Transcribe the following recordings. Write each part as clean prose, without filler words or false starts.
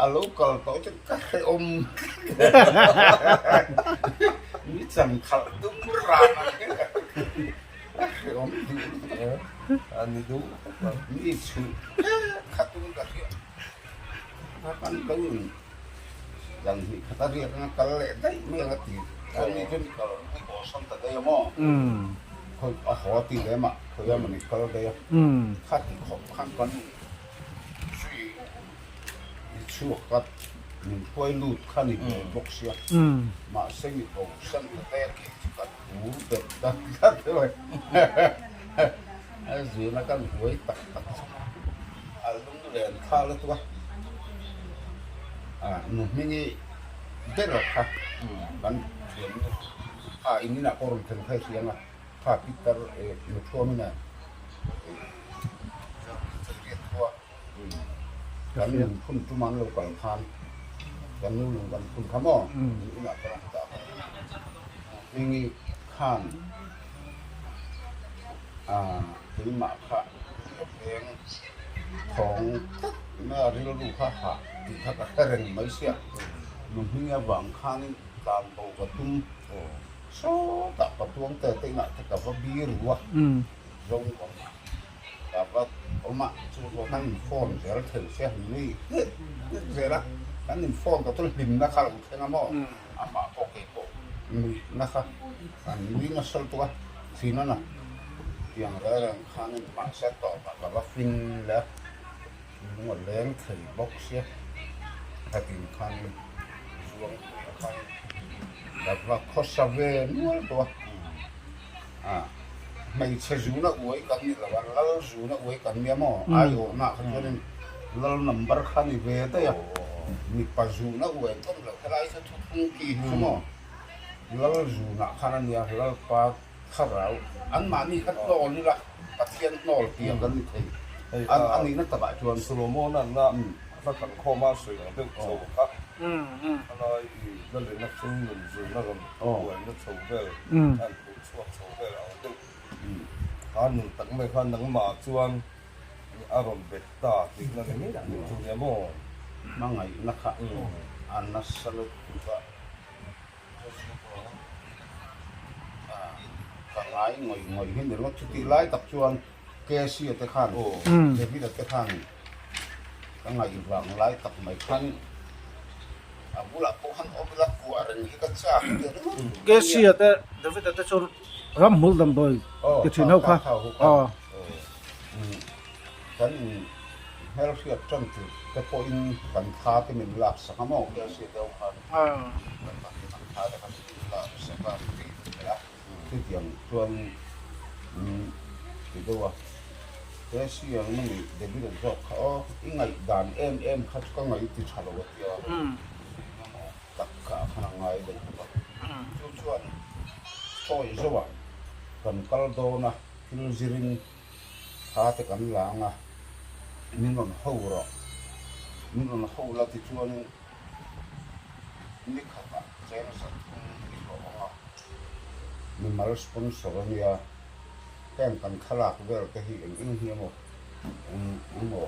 A lo kal tawh chu ka hrehawm mi chan khalh dum ran ang hi ka hrehawm duh lutuk a ni duh khawp ang. Mi chhuh kha tum ka hriat kha kan lo in zan hnih khat a riak anga kal leh daih mai ang a ti chuan mi chu ni kal ni awlsam ta daih a maw khawi a haw ti lem ah khawi a mawni kal daih a kha ti khawp khan kan zui I chhuak a, min hruai lut kha ni ve bawk sia. Mahse mi bo san ta daih a kei chu ka tur bet ta tlat mai. A zirna kan huai tak tak chu a lung len kha la tuk a, a nu hmingi ber kha kan thiam nu kha in inah pawh rawn thlen kha i hria ang a, kha Peter nu thuamin a riat thua. Kan lung phun tum an lo kal khan kan nu lung kan phun kha maw inah ka rawn dah kha hmingi khan keimah kha ka veng thawng tlat mai a rilru kha hah tih kha ka hre reng mai sia nu hmingi avang khanin tlan bo ka tum sawtah ka tuang te te inah te ka va bir u a zawng awm a. Ka va awm a, chu pawh kan in phone zel thei se han nui hnik hnik zel a, kan in phone tawh chu hlimna kha a lo thleng a maw, amah pawh kei pawh nuihna kha an nui nasa lutuk a, thin a na tiang reng reng khanin mahse tawpah ka va fin leh a, lung a leng thei bawk sia, khatin khanin zuang puiah khan ka va khawsa ve nual tawh a. A, hmeichhe zuna uai kan ni lo a, lal zuna uai kan nia maw? Aiawhna kha chuanin lal number kha ni ve daih a, mipa zuna uai kan lo helai chu thuthlung ki hi chu maw? Lal zunah khan a nia, Lalpa thlarau anmahni kha hnawl ila Pathian hnawl tih ang kan ni thei a nihna takah chuan. Solomon-a na hla kan khawma sawi ang deuh chho kha khalai i lalina chung nun zuna rawn buaina chho vel an phuh chhuak chho vel ang deuh kha nun tak mai kha nangmah chuan a rawn bet ta tihna ni mai chu nia maw? Hmangaihna kha a nasa lutuk a, ka ngai ngawih ngawih hi ni ringawt. Chutih lai tak chuan Casey-a te khan, David-a te khan ka ngaihvang lai tak mai khan a bulah pawh khan awm ila kuah reng hi ka chak te ringawt. Casey-a te, David-a te chu ramhmul damdawi ti thin ho kha. Kan in hmelhriat tan tur te pawhin kan thla te min lak sak a maw Casey-a te ho khan kan thla te khan min lak sak a Chutiang chuan min ti deuh a, he siang na nih David a zawk kha aw, i ngaihdan em em kha chu ka ngaih ti tha lo a tia, engemaw tak kha a khan a ngai daih bawk a. Chu chuan sawi zauh ah kan kal dawn a, thil zirin tha te kan la ang a, min rawn ho rawh, min rawn ho la tichuanin Ni khatah cheng 300 i hlawh ang a, mimal sponsor a nia, heng kan thlalak vel te hi eng eng hi emaw eng emaw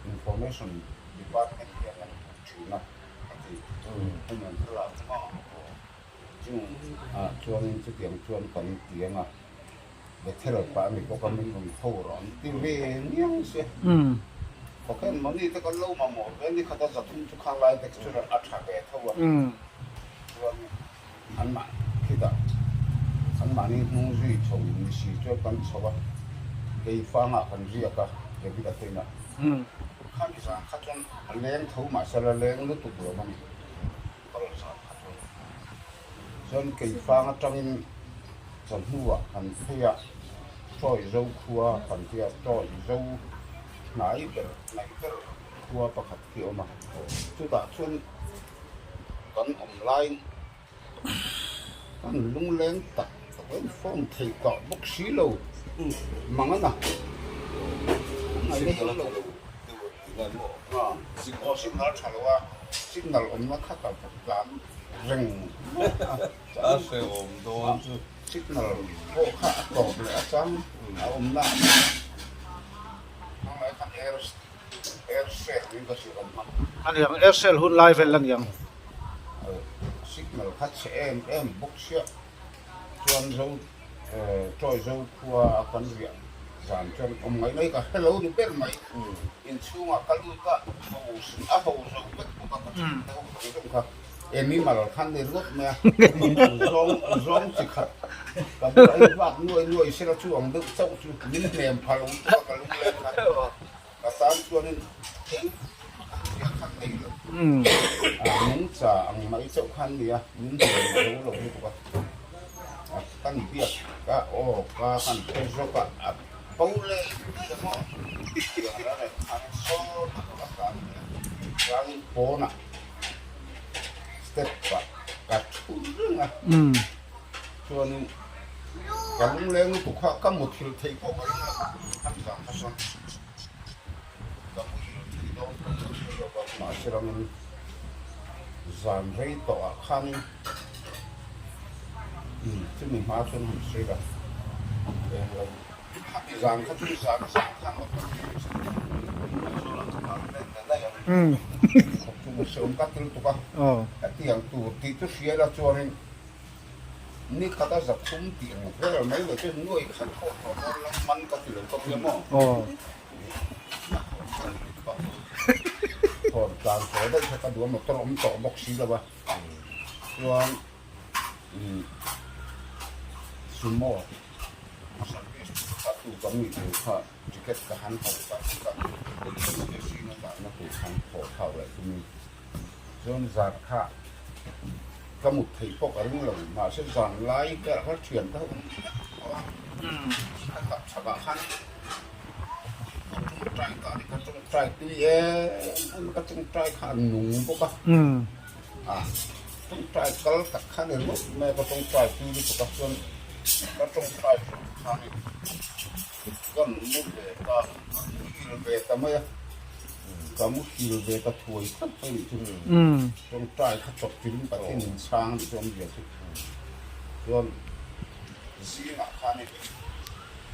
information department hian an hmuh thin a a ti. Hemi an thlalak chu maw chung ah chuanin chutiang chuan kan ti ang a, Bethel pah a ni bawk a min rawn ho rawh an ti ve ngiang sia. Kawkhen money te kan lo mamawh ve ni khat a 300 chu khang lai te chu a tha ve tho a. Chuan anmah khitah anmahni hnung zui chho in ni si chuan kan chho a, keifangah kan riak a David a teinah. Khami zan kha chuan a leng tho mahse la leng lutuk lo a ni kal zan kha chuan. Chuan keifang atangin chawhnuah kan phei a, Tawi Zo khua kan tia Tawi Zo hnai ber hnaih ber khua pakhat khi a awm a, chutah chuan kan awm laiin kan lungleng tak tak a inform thei tawh bawk si lo mang a na signal signal tha lo a signal awmna kha ka tlan reng a hrehawm dawn chu. Signal pawh kha a tawp leh a chang a awmna a hmangaih khan air. Aircel in ka hrilh awm hman. A niang, Aircel hun lai vel a niang. Signal kha chhe em em bawk sia chuan zo Troy zo khua a kan riah zan chuan awm ngai mai ka hrelo ni ber mai. Inchhungah ka lut a, ho a ho zo vek bawk a ka thian te ho zawng zawng kha animal khan ni ringawt mai a, zawng zawng chi khat ka bulah hi vak nuai nuai sela chu ang deuh chauh chu min hnem pha lo lutuk a ka lungleng kha. Ka tan chuanin engmah a hriat khan nei lo. A nungcha ang mai chauh khan nia, min hnem zo lo lutuk a. A kan biak ka aw ka kan hre zawk a, a bo leh daih a maw? Tiang reng reng khan sawn a ka tan nia. Chuanin pawnah step ah ka thu reng a. Chuanin ka lungleng lutuk kha ka muthilh theih pawh ka ring lo, khan zang kha chuan ka muhil thei dawn pawh ka hre lo va, mahse rangin zan rei tawhah khanin chumi hma chuan han sawi la eng lo khami zan kha chu zan zan khan motor Aizawl-ah ka kal vel ta daih ang khawp chu hreawm ka ti lutuk a, hetiang tur tih chu hria ila chuanin. Ni khat a 300 tih ang vel mai lo chu nuai khat pawh tawh dawn la man ka ti lo ka tia maw? Thawn tlan tawh daih kha ka duh a motor awm tawh bawk si lo a chuan sumo service kha tu ka mi tur kha ticket ka han hauh ta ka station a dahna tur khan thawh thau leh tumin chuan zan kha Ka mut theih pawh ka ring lo, mahse zan lai ber kha thian te ho an ni vek tawh a, ka tap chhak ah khan ka tawngtai ta a ni, ka tawngtai tui em em a, ka tawngtai kha a nung bawk a, a tawngtai kal tak kha ni ringawt mai a, ka tawngtai tui lutuk a chuan ka tawngtai zawh khan ka mu ve ta, ka muhil ve ta mai a. Ka muhil ve ta thuai tlat mai nih chu. Tawngtai kha chawp tiin Pathian in chhang nih chu awmzia chu. Chuan zingah khanin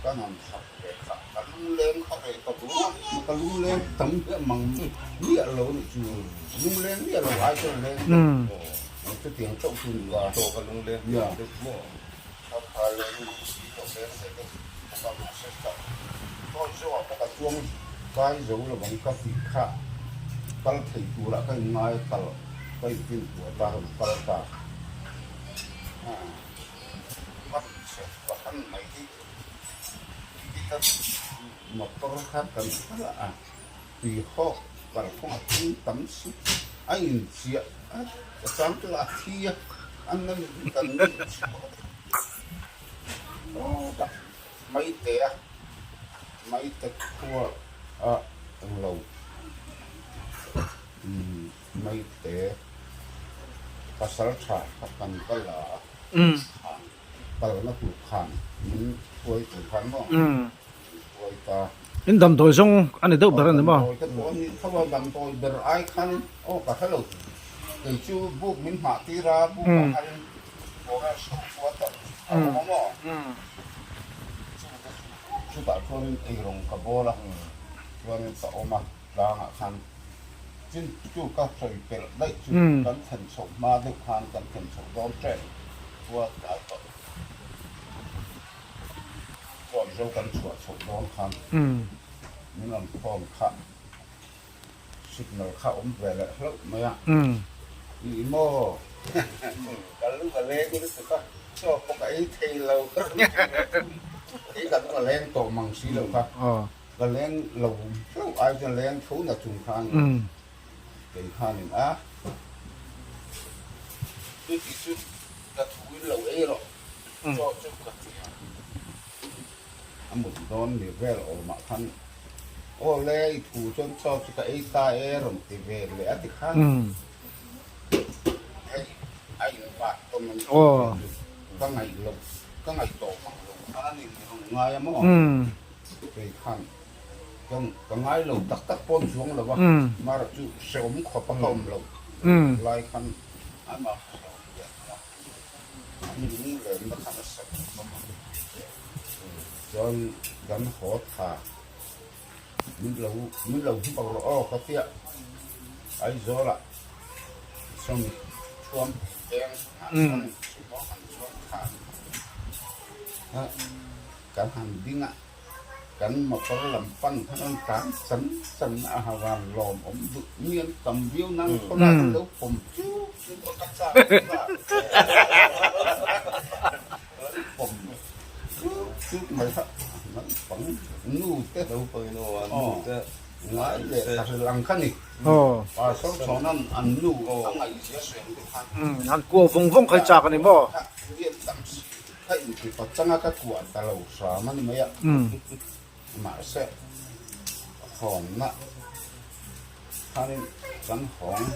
ka nan thak ve kha ka lungleng kha ve ta duh a, ka lungleng tam miah mang miah lo nih chu. Lungleng miah lo ai chuan leng deuh. Chutiang chauh chu ni a. Chaw ka lungleng miah deuh maw? Ka kha leng mang si lo leng ve deuh bawk a mahse ka tawi zawhah pawh ka chuang kai zo lo ang ka tih kha kal thei turah ka inngai kal ka intin puah ta rawn kal ta a ka rawn chhe fahran mai hi ka motor kha kan kal a tui hawk kalphung a thleng tam si a inchiah a chang chu a thi a an la kan nuih chhuah tawp a maite a maite khua a englo maite pasal tha kha kan kal a kalna tur khan min hruai tur khan maw min hruai ta. In damdawi zawng a ni deuh ber a ni maw? Damdawi te pawh a ni tho a, damdawi ber ai khan aw ka hre lo. Kei chu buk min hmah tir a, buk ah khan forest ho quarter a awm a maw? Chutah chuan eirawng ka bawl a, chuan ka awm a tlangah khan. Chin chu ka sawi pelh daih chu kan thlen chhoh hma deuh khan kan thlen chhoh dawn ṭep khua tlai tawh. Chuan zo kan chhuah chhoh dawn khan min rawn phone kha signal kha awm ve leh hlauh mai a. Ih maw ka lu ka leng lutuk a, chaw pawh ka ei thei lo kei ka lu ka leng tawh mang si lo kha. Ka leng lo hlauh ai chuan leng tho na chung khan kei khanin a chuti chu ka thu in lo ei rawh chaw chu ka ti a, a mut dawn ni vel awmah khan aw le i thu chuan chaw chu ka ei ta e rawn ti ve leh a ti khan hei a invat tawn a ni ka ngaih loh ka ngaih tawh mang loh khan a ni rawn ngai a maw. Kei khan ka ngai lo tak tak pawn chuang lo a, mara chu hrehawm khawp a ka awm loh lai khan amah hrehawm ve a, a nung lenna khan a sak khawp a, chuan kan haw tha. Min lo min lo hmu bawk rawh aw ka tia Aizawl ah sawmi thuam peng ah chuan sumo han chuang khan a kan han ding a kan motor lam pan khan an tlan chan chan a ha van lawm awm duh mian tam viau nan khawlai an lo pawm chuk chuk a ka chak pawm chuk chuk mai kha naupang nu te aw ngai leh ta hril ang kha ni pastor chhawnan an nu a ngaihzia sawi ang te khan han kuah vawng vawng kha i chak a ni maw lian tam si kha inti pachanga ka kuah ta lo hram a ni mai a mahse hawnna khanin kan hawng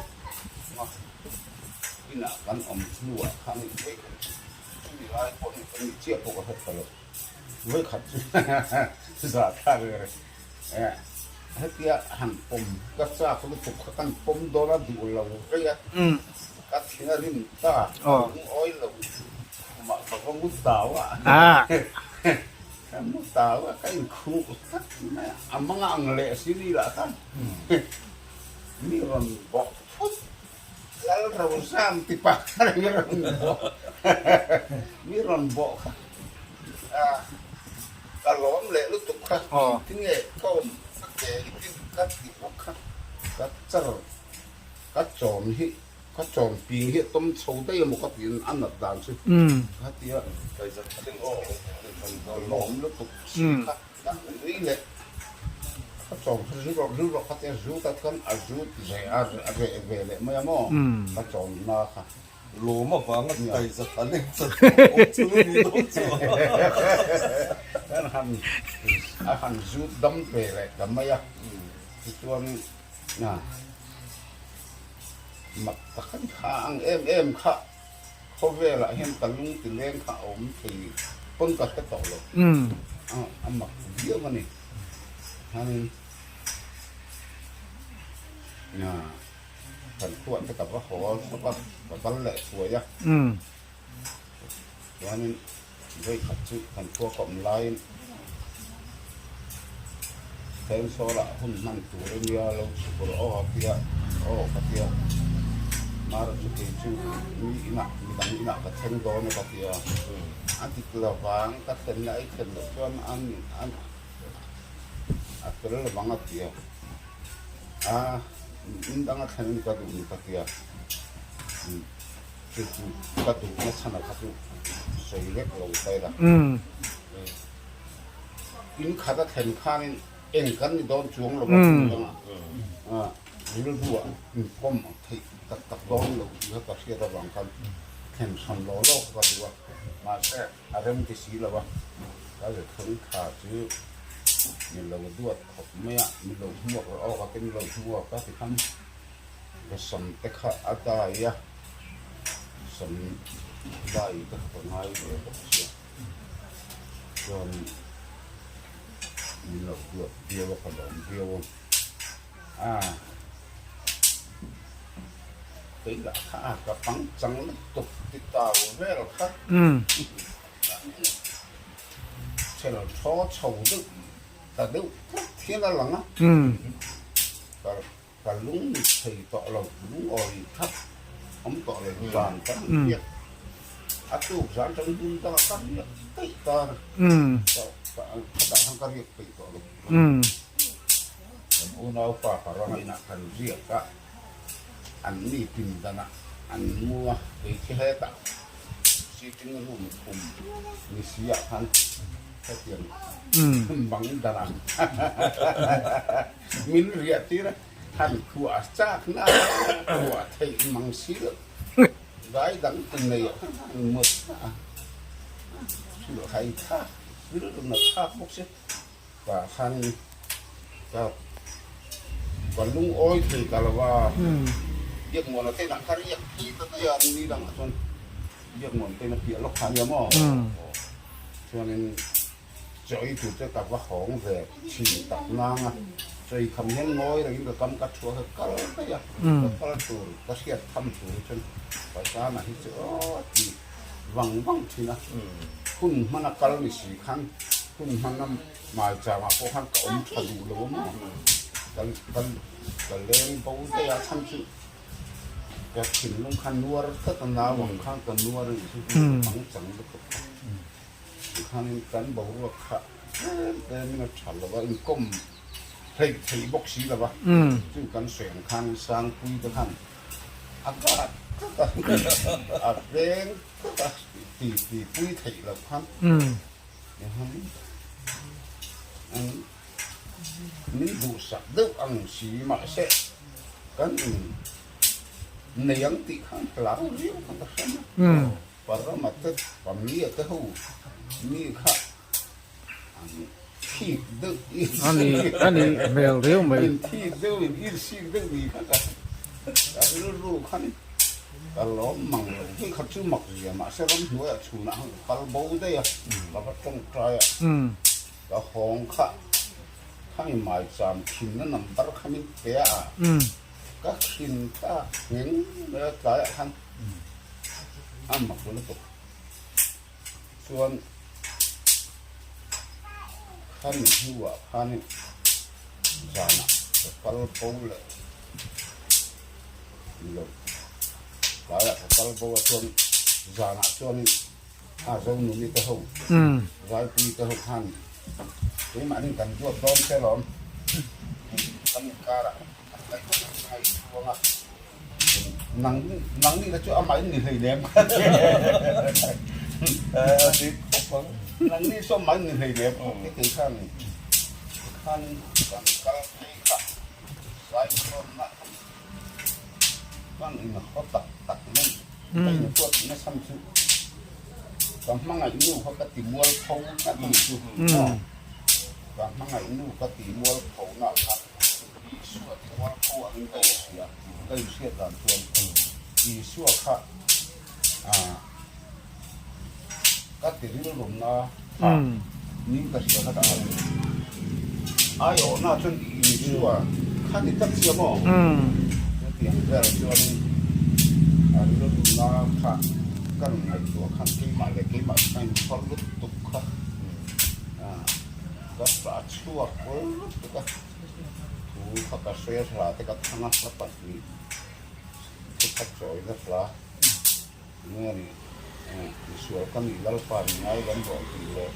inah kan awm hnuah khanin Chumi lai pawh hi kan nih chiah pawh ka hre tha lo. Vawikhat chu zah thlak ber e. Hetia han pawm ka chak lutuk kha kan pawm dawn a duh lo vei a. Ka thin a rim ta, ka lungawi lo. Khumah ka va mu tau a. Ka mu tau a, ka inkhuh tlat mai a. A manga ang leh si ni lah khan mi rawn bawk phut. Lal Rozam ti pa kha mi rawn bawh mi rawn bawh kha ka lawm leh lutuk kha tinge ka awm ka ke hi tin ka ti bawk kha ka char ka chawm hi ka chawm ping hi a tawm chho daih emaw ka tiin a nat dan chu ka tia ka lawm lutuk si kha. Nui leh ka chawm kha zu rawh zu rawh kha tia zu ta chuan a zu ve a a reh ve leh mai a maw ka chawm na kha. Lawm avanga kai za tha leng chan awm chu a ni dawn chu a. Kan han a han zu dam ve leh ta mai a tichuan na mak tak a ni kha ang em em kha. Khawvelah hian ka lung ti leng kha a awm thei pawn ka hre tawh lo. A mak viau a ni. Khanin kan khuah te ka va haw sawp a, ka kal leh thuai a. Chuanin vawikhat chu kan khua ka awm laiin Thensawl-ah hun hman tur a nia lo chhuk rawh aw a tia, aw ka tia. Mara chu kei chu mi inah midang inah ka thleng dawn a ka tia. A dik lovang ka thlenna ei thlen loh chuan a a fel lovang a tia. A in danga thlen a ni ka duh ni ka tia. Chu chu ka duhna chhan a kha chu sawi vek lo ta ila. In khat a thlen khanin eng kan ni dawn chuang lo a hmun dangah rilruah inpawm theih tak tak dawn lo tih kha ka hriat avang khan thlen hran law law kha ka duh a, mahse a rem ti si lo a, ka ze thleng tha chu mi lo duat khawp mai a, mi lo hmuak rawh aw ka ti mi lo hmuak a tikhan ka sam te kha a dai a, sam dai te kha ka ngai ve bawk sia. Chuan min lo duat viau a ka lawm viau a, a kei lah kha a ka pang chang lutuk ti tau vel kha chhel thaw chho deuh ta deuh tlat hian a lang a, Ka lung thei tawh lo, lungawi kha awm tawh lo zan kan han riak. A tuk zan tang dun dang ah ka riak peih ta a, khatah khan ka riak peih tawh lo. Kan unau pa ka ranga inah kan riak a, an mi pindan ah an mu a, kei khi hetah sitting room khum ni si ah khan hetiang bang dan ah Min riah tir a, han khuah chak na khuah theih mang si lo. Vai dang kan nei ah khan han mut a, hrilh hai thlak, rilru na thlak bawk si. Tah khan ka ka lungawi thei ta lo va, Biakmuana te inah kha riak phei ta daih a, ni dangah chuan Biakmuana te ina piah lawk kha a nia maw? Chuanin. Chawi tur te ka va hawng ve thin tak nang a, chawi kham hian ngawi rengin ka kam ka thuak a kal daih a, ka kal tur ka hriat tham tur hi chuan Pasanah hi chu aw ti vang vang thin a, hun hmana kal ni si khan. Hun hmanna maichangah pawh khan ka awm tha duh lo a maw? Ka ka ka leng bo daih a chhan chu ka thinlung kha nuar tlat a nau ang khan ka nuar a nih chu ka pangchang lutuk kha. Tikhanin kan boruak kha tlem tlemin a tha lo a, inkawm hleih theih bawk si lo a, chu kan sawi ang khan Sangpui te khan a kat tlat a, a veng tlat a ti ti pui theih loh khan min duhsak deuh ang si mahse kan in nei ang tih khan hlau riau khan ka hre mai. Parama te Pamia te ho mi kha an thik deuh in Ani ani hmel riau mai. In thik deuh in insik deuh ni kha ka ka rilru khan ka lawm mang lo hi kha chu mak zia mahse ramhnuaiah chhunah khan ka kal bo daih a ka va tawngtai a ka hawng kha khami maicham khinna number kha min pe a ka khin tak ngheng mai a tlaiah khan a mak lutuk chuan khami hnuah khanin zanah ka kal bo leh nilo tlaiah ka kal bo a chuan zanah chuanin a Zonuni te ho Zaipui te ho khan keimahni kan duat dawn che lawm kan inkarah an ngaihtuah a. Nang nang nih la chu amah in ni hlei lem kha che. Nang nih saw amah in ni hlei lem khawp te kei khan khan kan kal phei kha zai khawm na kan in haw tak tak mai ka in huat nasa chu ka hmangaih nu kha ka ti mual pho tlat ang chu maw ka hmangaih nu ka ti mual pho na kha. Isua ti rual pho angin ka inhria, ka inhriat dan chuan Isua kha ka ti rilrumna kha ning ka hria kha dah a ni. Aiawhna chuan Isua kha ni tak sia maw? Chutiang vel chuanin a rilrumna kha ka rawn ngaihtuah khan keimah leh keimah chu ka inchhawr lutuk kha ka tah chhuak lutuk a. Thu kha ka hre hla te ka thang a, hla pahnih thu kha chawina hla nge ni misual ka nih Lalpa ni ngai lam rawh tih leh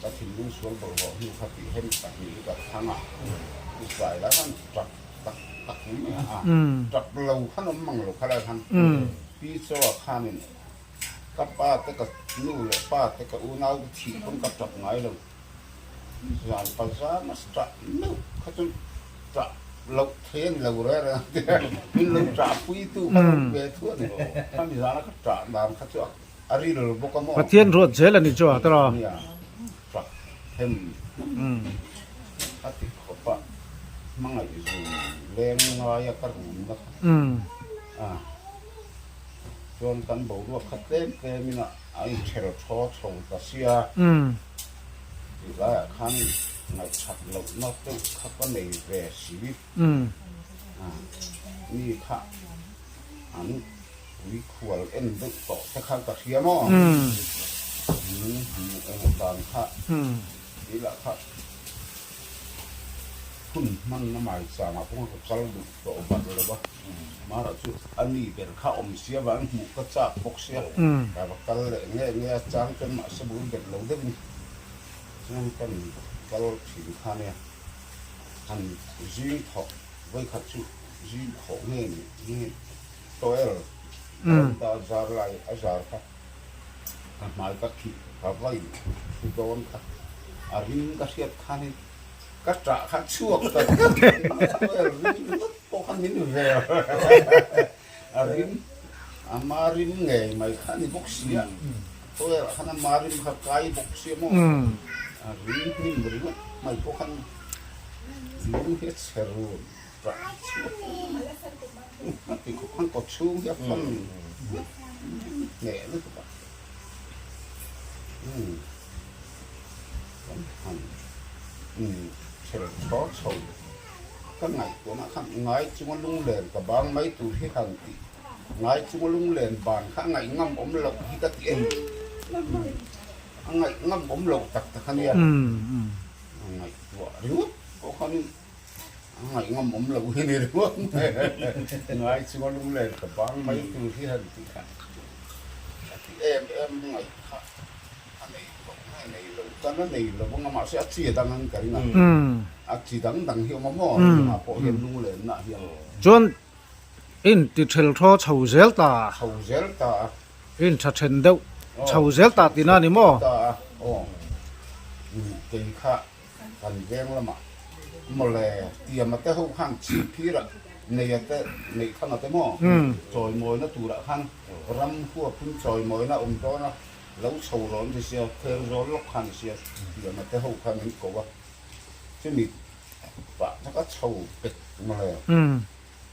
ka thinlung sual bawlhhlawh hnu kha tih hemi pahnih hi ka thang a, i zai lai khan tap tak tak mai a, tap lo khan awm mang lo kha lai khan Pi Chaw khanin ka pa te ka nu leh pa te ka unau te thih pawn ka tap ngai lo. Zan pazama ṭah meuh kha chu ṭah loh thei a ni lo reng reng a tia min lo ṭah pui tu kha lo ve thu a ni. Khami zana ka ṭah dan kha chu a ril bawk a maw? Pathian ruat zel a ni chu a tawrh a. Nia, ṭah hem a ti khawp a, hmangaih zun leng ngaia ka rumna kha a chuan kan boruak kha tlem tlemin a inchher thaw chho ta sia. Tih laiah khan ngaihchhat lohna deuh kha ka nei ve si. Mi kha an pui khual en deuh tawh te khan ka hria maw? Eng dan kha tih lah kha hun hmanna mai changah pawh ka kal duh tawh vat lo va. Mara chu a ni ber kha awm sia vang hmuh ka chak bawk sia. Ka va kal leh nge nge a chang chuan mahse bul bet lo deuhin chuan kan kal thin kha nia. Han zing thawk vawikhat chu zing thawh nge ni nge toel veranda zar lai a zar kha ka hmai ka khih ka vai thu dawn kha a ring ka hriat khanin Ka ṭah kha chhuak ta tlat a rim ringawt pawh kha min vel a rim a ma rim ngei mai kha a ni bawk si a toilet ah khan a ma rim kha kai bawk si a maw a rim hnim ringawt mai pawh khan lung hi a chhe run ṭah chhuak a ti khawp khan kaw chhung hi a fan hneh lutuk a. Kan han inchhel chho chho ka ngaihtuahna khan ngai chunga lunglen ka bang mai tur hi han tih ngai chunga lunglen ban kha ngaih ngam awm loh hi ka ti em. A ngaih ngam awm lo tak tak a nia. A ngaihtuah ringawt pawh khanin a ngaih ngam awm lo hi ni ringawt mai. Ngai chunga lunglen ka bang mai tur hi han tih kha a ti em em ngaih kha a nei lo nge nei lo tan a nei lo anga mahse a chi dang ang ka ring a. A chi dang dang hi awm a maw engah pawh hian lunglenna hian. Chuan In ti ṭhel thaw chho zel ta a. Chho zel ta a. In ṭha ṭhen deuh chho zel ta tihna a ni maw? Ta a, aw. Kei kha kan veng lamah mawle tiama te ho khan chhip phirah neia te neih thanga te maw? Chawimawina turah khan ram huapin chawimawina a awm dawn a, lo chho rawn ti sia, phel zawl lawk khan ni sia, tiama te ho khan min ko a, chumi pah taka chho pek mawle.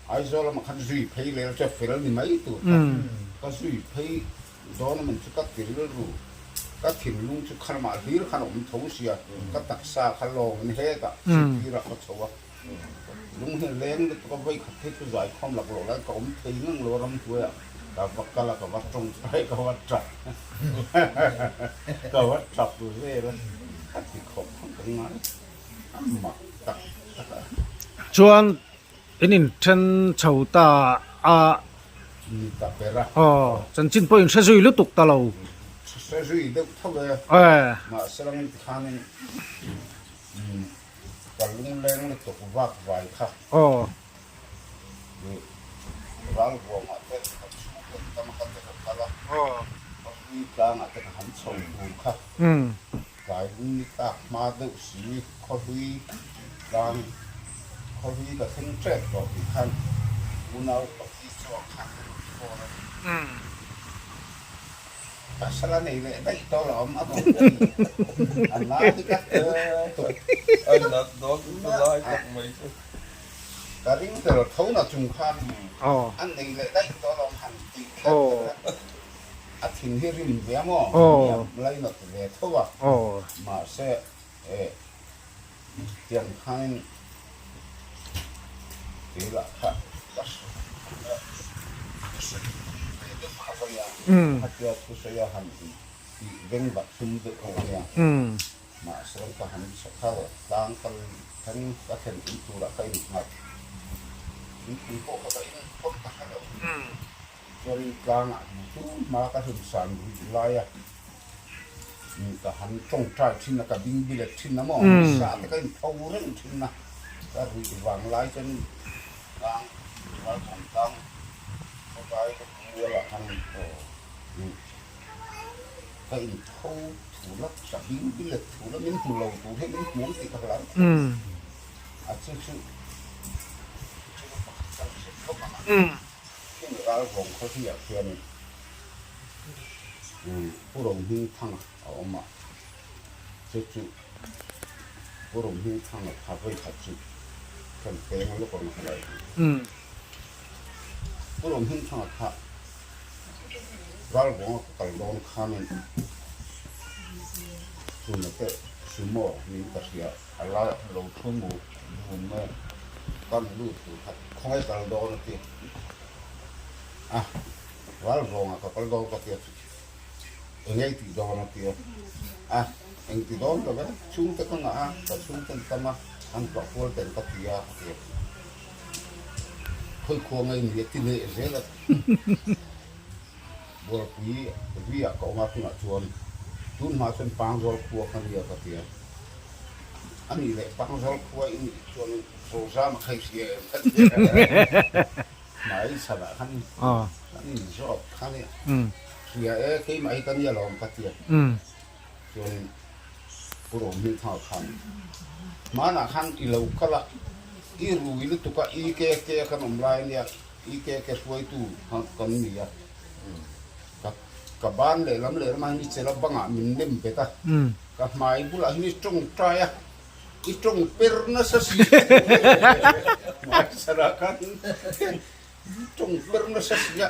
Aizawl lamah khan zui phei lel chu a fel ni mai tur kha ka zui phei dawn a min chu ka ti rilru ka thinlung chu khalamah hlir khan a awm tho sia ka taksa kha lawngin hetah sihtirah ka chho a lung hi a leng lutuk a vawikhat phei chu zaikhawm lak loh lai ka awm thei ngang lo a ramhnuaiah ka va kal a ka va tawng phei ka va tap ka va tap vel a ka ti khawp khawp ka ngai a mak tak tak a. Chuan In inthen chho ta a. Ni ta ber a. Aw, chanchin pawh in hre zui lutuk ta lo. Hre zui deuh tho e. E. Mahse lang in tikhanin ka lungleng lutuk vak vai kha. Aw. Ral ruangah te ka chhung ten tam kha te ka kal a. Aw. Ka hlui tlangah te ka han chho tur kha. Tlai lung ni tlak hma deuh si khawhlui tlang khawhlui ka thleng tep tawh tih khan unau pahnih chuak khan ka rawn phone a ni. Pasal a nei leh daih tawh lo awm a kawng a ni. A na hi ka tuk. A nat dawn chu lai tak mai chu. Ka ring tel tho na chung khan a nei leh daih tawh lo awm han tih kher kher a. A thin hi rim ve a maw? Nia, lainawt ve tho a. Mahse, eh, tiang khanin kei lah kha ka sawi ve deuh kha ka nia. Khatia thusawi a han tih veng vak tum deuh kha ka nia. Mahse, ka han chhak a, tlang kal thleng ka thlen in turah ka innghat. Thingpui pawh kha ka in phawt ta hre lo. Chuan tlangah hmu chu hma ka hlun san rih lai a, ka han tawngtai thin a, ka bing bilet thin a maw, sa te ka intho reng thin a, ka rih vang lai chuan tlang ralthawng tlang khawlai ka mualah khan ka intho thul a, ka bing bilet thul a, min hmu lo tur hi min hmu ang tih ka hlau thei a, chu chu chu ka pakhat kal hret bawk ang a. Heng ral vawng khaw hi ah khian Pu Rohmingthanga a awm a, chu chu Pu Rohmingthanga kha vawi khat chu kan peng lawk ang helai hi. Pu Rohmingthanga kha ral vawnga ka kal dawn khanin tuna te sumo niin ka hria a laiah khan lo thu mu vum e. Kan lut tur kha khawngaih kal dawn a ti a, ral zawngah ka kal dawn ka ti a, eng ei tih dawn a ti a, eng ti dawn lo ve, chhungte ka ngah a, ka chhungte an tam a, an tlawh kual ten ka ti a ka ti a, khawi khua ngei ni a ti leh zel a, Bualpui Via ka awm a tunah chuan tun hma chuan Pangzawl khua kha nia ka ti a, a nih leh Pangzawl khua i nih chuanin Zozam a khai hria em ka ti a, hmai chhanah khan kan inzawt kha nia, hria e keimah hi ka nia lawm ka ti a, chuanin Pu Rohmingthanga khan hmanah khan i lo kal a, i rui lutuk a, i ke ke a kan awm lai ania, I ke ke hruaitu kha kan ni a, ka ka ban lehlam lehlamah hian i chela bangah min nem bet a, ka hmai bulah hian i tawngtai a, i tawng per nasa si hmai sarah khan i tawng per nasa si a,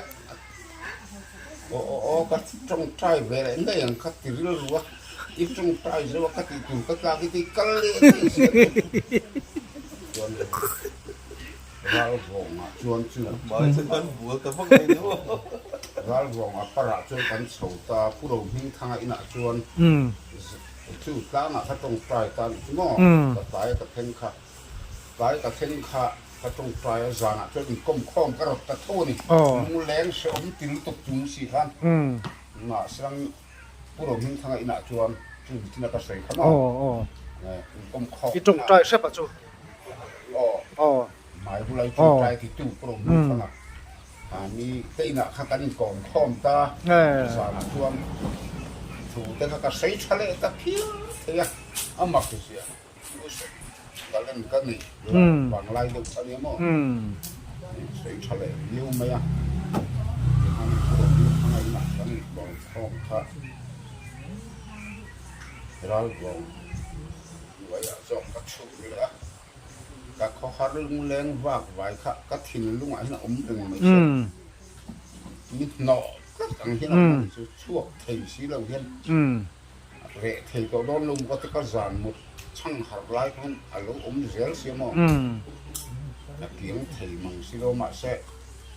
aw aw aw ka tawngtai ve leh ngei ang kha ti rilru a, i tawngtai zo a ka tih tur ka tlak i ti kal leh daih si a chuan. Ral vawngah chuan chu Hmai chu kan bual ta vak mai ni maw? Ralruang a parah chuan kan chho ta, Pu Rohmingthanga inah chuan chu tlangah kha tawngtai ta a nih chu maw? Ka tlai a ka thleng kha, tlai ka thleng kha ka tawngtai a, zanah chuan inkawm khawm ka rawt ta tho a ni. Lungleng hrehawm ti lutuk chung si khan mahse Pu Rohmingthanga inah chuan chu nichina ka sawi kha maw? Inkawm khawm I tawngtai hrep a chu. Aw. Hmai bulai tawngtai titu Pu Rohmingthanga mi te inah kha kan inkawm khawm ta. Zanah chuan thu te kha ka sawi tha leh ta phian thei a, a mak zia talent ka neih vanglai deuh kha nia maw? Sawi tha leh viau mai a, tikhan Pu Rohmingthanga inah kan inkawm khawm kha Ralvawng hnuaiah zawk ka chhuk leh a. Ka khawhar lungleng vak vai kha ka thinlungah hian a awm reng mai se. Mi hnawh tlat ang hian a awm a ni chu, chhuak thei si lo hian reh thei tawh dawn lo maw ka ti ka zan mut chhang harh lai khan a lo awm zel sia maw? A kiang thei mang si lo mahse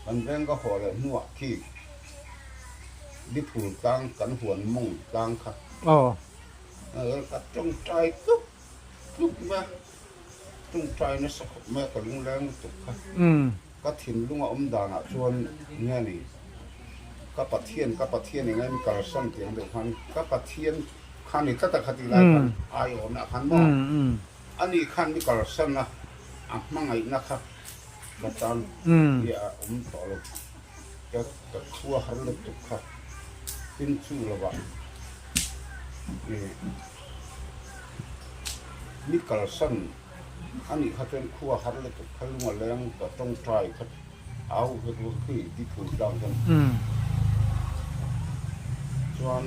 kan veng ka haw leh hnuah khi Liphul tlang kan huan mawng tlang kha ka tawngtai tluk tluk mai a, tawngtai nasa khawp mai a ka lungleng lutuk kha. Ka thinlung a awm danah chuan nge ni ka Pathian ka Pathian eng em kalsan tih ang deuh khan ka Pathian kha ni tlat a kha tih lai khan aiawmna khan maw ani khan mi kalsan a a hmangaihna kha ka tan hi a awm tawh lo ka ka khua har lutuk kha tin chu lovah mi kalsan A nih kha chuan khua har lutuk kha lung a leng ka tawngtai kha au vek vek khi ti phul tlang hian chuan.